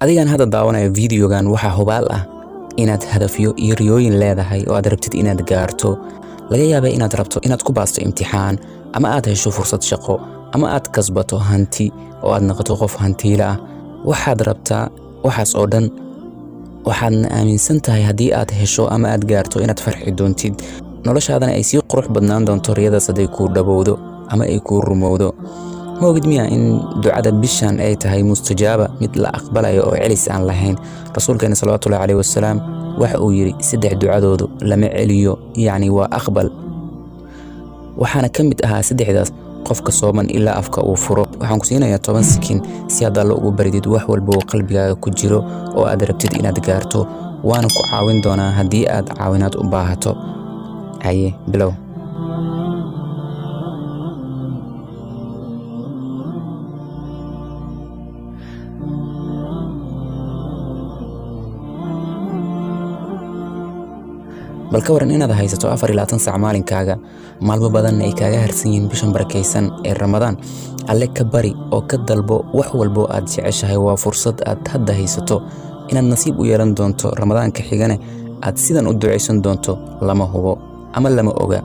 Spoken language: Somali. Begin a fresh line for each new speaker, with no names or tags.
Adigan hadda daawanaya videogan, waxaa hubaal ah inaad hadafyo iyo riyooyin leedahay oo aad rabtid inaad gaarto. Laga yaabaa inaad rabto inaad ku baasto imtixaan, ama aad hesho fursad shaqo, ama aad kasbato hanti oo aad noqoto qof hantiila ah. Waxaad rabtaa waxaas oo dhan, waxaadna aaminsan tahay haddii aad hesho ama aad gaarto inaad farxi doontid, noloshaadana ay sii qurux badnaan doonto riyadaas hadday kuu dhabowdo ama ay kuu rumowdo. Ma ogid miya in ducada bishan ay tahay mustajaaba, mid la aqbalayo oo celis aan lahayn? Rasuulkeena salawaatullahi caleyhi wasalaam waxa uu yidhi: "Saddex ducadoodu lama celiyo," yacni waa aqbal. Waxaana ka mid ahaa saddexdaas qofka sooman ilaa afka uu furo. Waxaan ku siinayaa 10 sikin si aad Alla ugu baridid wax walba oo qalbigaaga ku jiro oo aad rabtid inaad gaarto, waana ku caawin doonaa haddii aad caawinaad u baahato. Haye, bilow. Bal ka waran inaad haysato 24 saac maalinkaaga, maalmo badanna ay kaaga harsan yihiin bishan barakaysan ee Ramadaan? Alle ka bari oo ka dalbo wax walbo aad jeceshahay. Waa fursad aad hadda haysato. Inaad nasiib u yeelan doonto Ramadaanka xigane aad sidan u ducaysan doonto lama hubo ama lama oga.